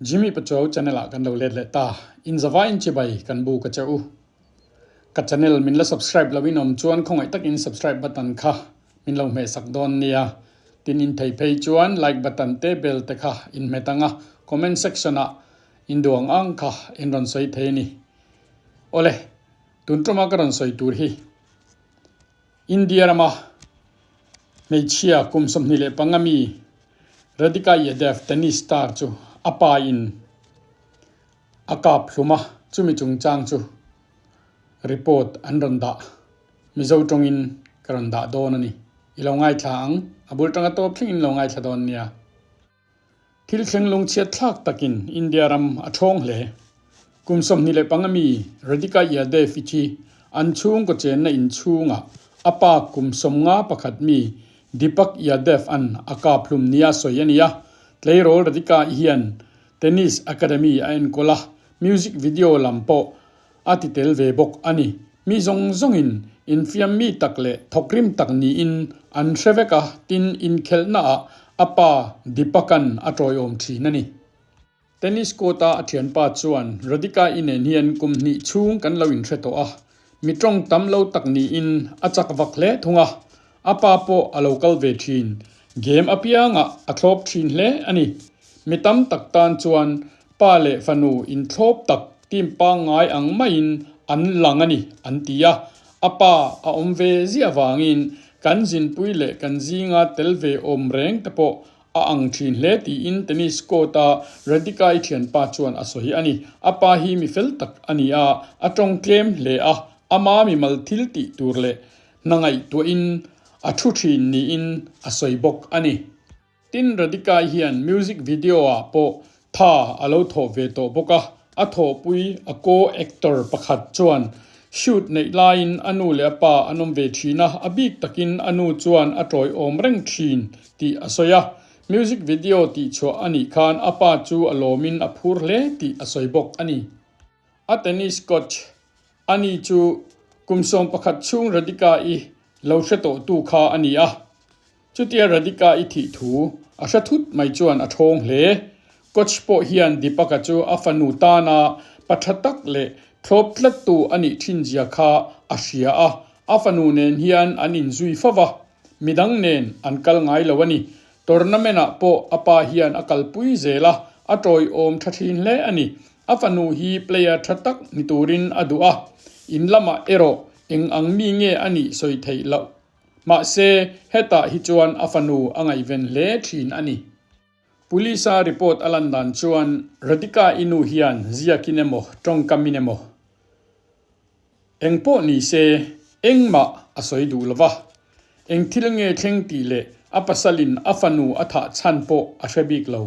Jimmy Pachuau channel ah kan lo let leh ta. In zavai in chibai kan bu ka che u. Ka channel min la subscribe lo in awm chuan khawngaih takin subscribe button kha min lo hmeh sak dawn nia. Tin in thei phei chuan like button te bell te kha in hmet ang a, comment section ah in duh ang ang kha in rawn sawi thei a ni. Awle, tun tuma ka rawn sawi tur hi India rama hmeichhia kum 25 mi Radhika Yadav tennis star chu a pa in a kap hlum a, chumi chungchang chu report an rawn dah. Mizo tawngin ka rawn dah dawn a ni. I lo ngaithla ang, a bul tanga tawp thlengin lo ngaithla dawn nia. Thil thleng lungchhiat thlak takin India ram a thawng hle. Kum 25 mi Radhika Yadav-i thi an chhungkaw chenna inchhungah a pa kum 51 mi Deepak Yadav-a'n a kap hlum nia sawi a ni a. Tleirawl Radhika-i hian Tennis Academy a enkawl a, music video lam pawh a ti tel ve bawk a ni. Mi zawng zawngin infiam mi tak leh thawkrim tak niin an hre vek a, tin inkhelhnaah a pa Deepak-a'n a tawiawm thin a ni. Tennis court-a a thianpa chuan Radhika-i nen hian kum hnih chhung kan lo inhre tawh a, mi tawng tam lo tak niin a chak vak hle thung a, a pa pawh a lo kal ve thin, game apiangah a thlawp thin hle a ni. Mi tam tak tan chuan Pa leh fanu inthlawp tak team pangngai ang maiin an lang a ni, an ti a. A pa a awm ve ziah vangin kan zinpui leh kan zinga tel ve awm reng te pawh a ang thin hle tiin tennis court-a Radhika-i thianpa chuan a sawi a ni. A pa hi mi fel tak a ni a, a tawng tlem hle a, ama mimal thil tih tur leh hna ngaihtuahin a thu thin niin a sawi bawk a ni. Tin, Radhika hian music video ah pawh tha a lo thawh ve tawh bawk a, a thawhpui a co-actor pakhat chuan shoot neih laiin a nu leh a pa an awm ve thin a, a bik takin a nu chuan a tawiawm reng thin tih a sawi a. Music video tihchhuah a nih khan a pa chu a lawmin a phur hle tih a sawi bawk a ni. A tennis coach ani chu kum 11 chhung Radhika-i lo hre tawhtu kha a ni a. Chutia Radhika i thih thu a hre thut mai chuan a thawng hle. Coach pawh hian Deepak-a chu a fanu tana pa tha tak leh thlawp tlattu a nih thin zia kha a hria a, a fanu nen hian an inzui fo va, midang nen an kal ngai lo a ni. Tournament ah pawh a pa hian a kalpui zel a, a tawiawm tha thin hle a ni. A fanu hi player tha tak ni turin a duh a, in lamah erawh eng ang mi nge a nih sawi theih loh. Mahse, hetah hi chuan a fanu a ngaihven hle thin a ni. Police-a report a lan dan chuan Radhika-i nu hian ziakin emaw tawngkamin emaw eng pawh ni se engmah a sawi duh lo va. Eng thil nge thleng tih leh a pasalin a fanu a thah chhan pawh a hre bik lo.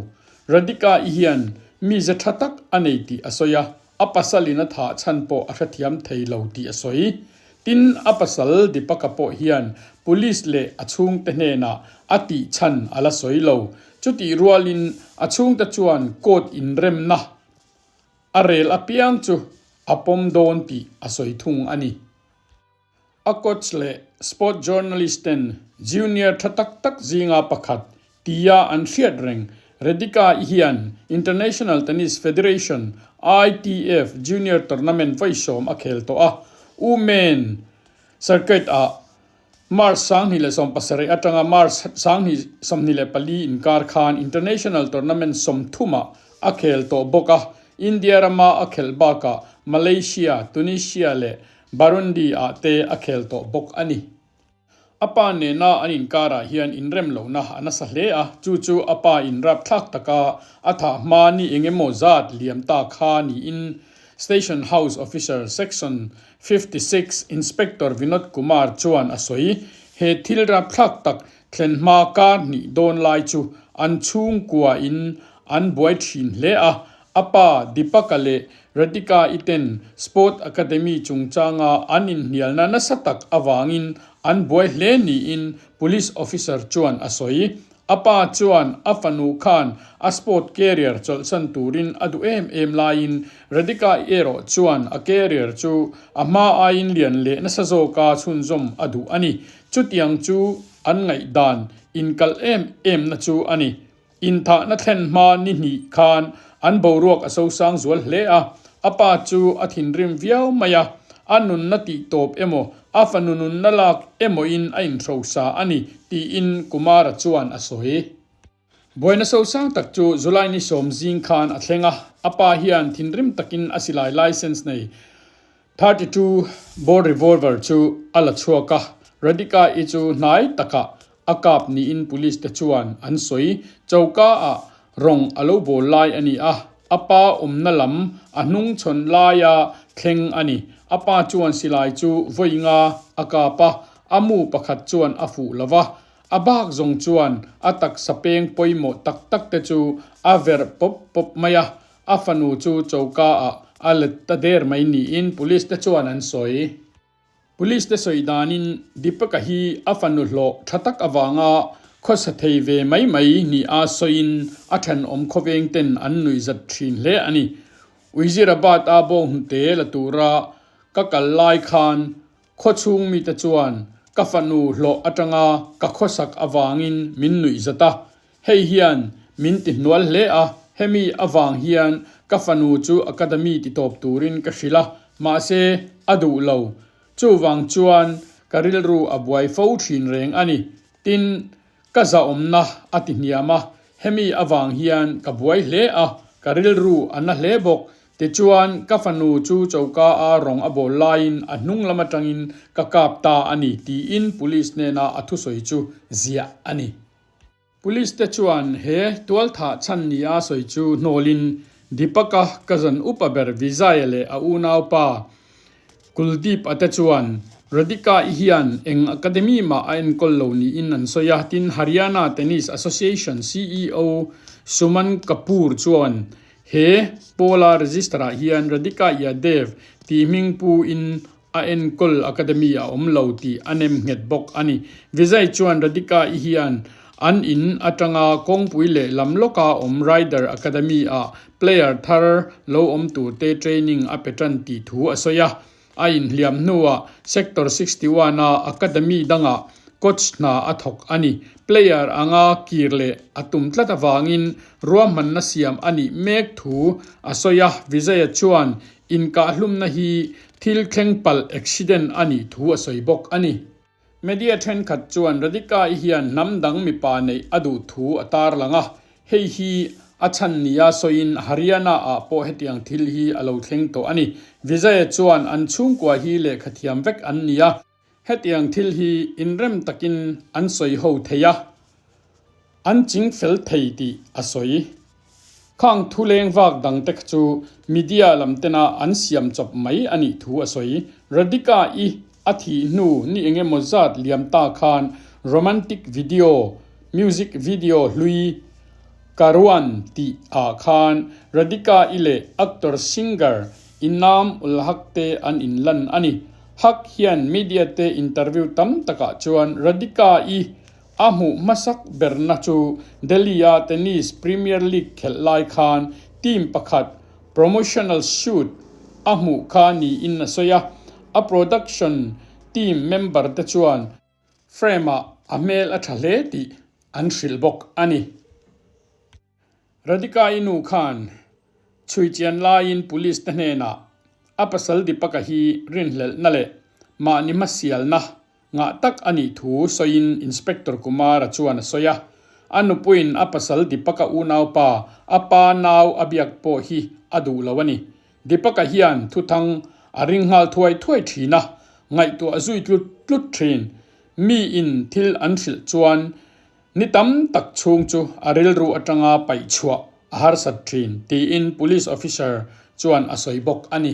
Radhika-i hian mize tha tak a nei tih a sawi a, A pasalin a thah chhan pawh a hrethiam thei lo tih a sawi. Tin, a pasal Deepaka pawh hian police leh a chhungte hnenah a tih chhan a la sawi lo. Chutih rualin a chhungte chuan court inremna a rel apiang chu a pawm dawn tih a sawi thung a ni. A coach leh sport journalist ten junior tha tak tak zinga pakhat tia an hriat reng Radhika-i hian International Tennis Federation, ITF, Junior Tournament vawi sawm a khel tawh a, Women Circuit-ah March 2017 atanga March 2024 inkar khan International Tournament 30-ah a khel tawh bawk a, India rama a khelh bakah Malaysia, Tunisia leh Burundi ah te a khel tawh bawk a ni. A pa nena an inkarah hian inrem lohna a nasa hle a, chu chu a pa in rapthlak taka a thah hma ni eng emaw zat liam ta kha niin Station House Officer Section 56 Inspector Vinod Kumar chuan a sawi. He thil rapthlak tak thlen hma kar hnih dawn lai chu an chhungkua in an buai thin hle a, A pa Deepaka leh Radhika-i ten Sport Academy chungchanga an inhnialna nasa tak avangin an buai hle niin Police Officer chuan a sawi. A pa chuan a fanu khan a sport career chawlhsan turin a duh em em laiin Radhika-i erawh chuan a career chu a hma aiin lian leh nasa zawka chhunzawm a duh a ni. Chutiang chu an ngaihdan inkalh em emna chu a ni. Inthahna thlen hma ni hnih khan an boruak a sosang zual hle a, a pa chu a thinrim viau mai a, a nunna tih tawp emaw, a fanu nunna lak emawin a inhrosa a ni, tiin Kumara chuan a sawi. Buaina sosang tak chu July ni 10 zing khan a thleng a, a pa hian thinrim takin a silai licence nei 32 bore revolver chu a la chhuak a, Radhika-i chu hnai takah a kap niin police te chuan an sawi. Choka ah rawng a lo bawl lai a ni a, a pa awmna lam a hnung chhawn laia thleng a ni. A pa chuan silai chu vawi nga a kap a, a mu pakhat chuan a fuh lo va, A bak zawng chuan a taksa peng pawimawh tak tak te chu a verh pawp pawp mai a, a fanu chu choka ah a let ta der mai niin police te chuan an sawi. Police te sawi danin Deepika hi a fanu hlawh tha tak avanga khawsa thei ve mai mai ni a sawiin a thenawm khawveng ten an nuihzat thin hle a ni. Wazirabad a bawnghnute la tura ka kal lai khan Khawchhung mite chuan ka fanu hlawh atanga ka khawsak avangin min nuih zat a, hei hian min ti hnual hle a, hemi avang hian ka fanu chu academy ti tawp turin ka hrilh a, mahse a duh lo. Chuvang chuan ka rilru a buai fo thin reng a ni. Tin, Ka zahawmna a ti hniam a, hemi avang hian ka buai hle a, ka rilru a na hle bawk. Tichuan, ka fanu chu choka a rawng a bawl laiin a hnung lam atangin ka kap ta a ni, tiin police hnena a thusawi chu ziah a ni. Police te chuan he tualthah chhan nia sawi chu hnawlin Deepak-a cousin upa ber Vijay-a leh a unaupa Kuldeep a te chuan Radhika-i hian eng academy mah a enkawl lo niin an sawi a, tin Haryana Tennis Association CEO Suman Kapoor chuan he pawla register ah hian Radhika Yadev tih hming pu in a enkawl academy a awm lo tih a nem nghet bawk a ni. Vijay chuan Radhika-i hian an in atanga kawngpui leh lam lawka awm Rider Academy ah Player thar lo awm turte training a pe tan tih thu a sawi a, a inhliam hnuah Sector 61 a academy dangah coach hna a thawk a ni. Player anga kir leh a tum tlat avangin ruahmanna siam a nih mek thu a sawi a, Vijaya chuan inkahlumna hi thil thleng palh accident a nih thu a sawi bawk a ni. Media thenkhat chuan Radhika-i hian hnam dang mipa neih a duh thu a tarlang a, hei hi a chhan nia sawiin Haryana-ah pawh hetiang thil hi a lo thleng tawh a ni. Vijaya chuan an chhungkua hi lehkha thiam vek an ni a, hetiang thil hi inrem takin an sawi ho thei a, An ching fel thei tih a sawi. Khang thu leng vak dang te kha chu media lam tena an siam chawp mai a nih thu a sawi. Radhika-i a thih hnu ni eng emaw zat liam ta khan romantic video, music video hlui Karuan tih ah khan Radhika-i leh actor singer Inam Ul Haq te an inlan a ni. Haq hian media te interview tam takah chuan Radhika-i A hmuh hmasak berna chu Delhi-a Tennis Premier League khelh lai khan team pakhat promotional shoot a hmuh kha niin a sawi a, a production team member te chuan frame-ah a hmel a tha hle tih an hrilh bawk a ni. Radhika-i nu khan chhui chian laiin police te hnenah a pasal Deepak-a hi rinhlelhna leh mahni hmasialna ngah tak a nih thu sawiin Inspector Kumar-a chuan a sawi a. A nupuiin a pasal Deepak-a unaupa a pa nau a biak pawh hi a duh lo a ni. Deepak-a hian thuthang a ring nghal thuai thuai thin a, ngaihtuah zui tlut tlut thin. Miin thil an hrilh chuan Ni tam tak chhung chu a rilru atanga paih chhuah a harsat thin, tiin police officer chuan a sawi bawk a ni.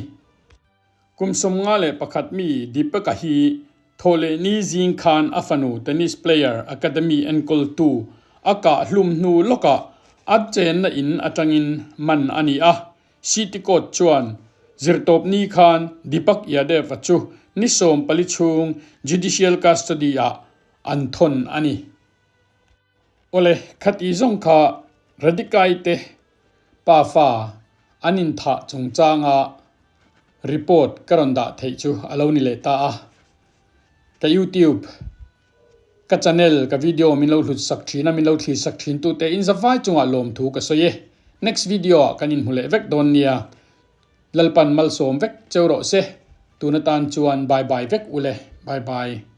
Kum 51 mi Deepika hi Thawhlehni zing khan a fanu tennis player academy enkawltu a kah hlum hnu lawkah a chenna in atangin man a ni a. City Court chuan zirtawpni khan Deepak Yadav-a chu ni 14 chhung judicial custody-ah an thawn a ni. Awle, khati zawng kha Radikai te pafa an inthah chungchanga report ka rawn dah theih chu a lo ni leh ta a. Ka YouTube. Ka channel, ka video min lo hlut sak thin a, min lo thlir sak thin tute in zavai chungah lawmthu ka sawi e. Next video ah kan inhmu leh vek dawn nia. Lalpan malsawm vek cheu rawh se. Tun atan chuan bye bye vek ule. Bye bye.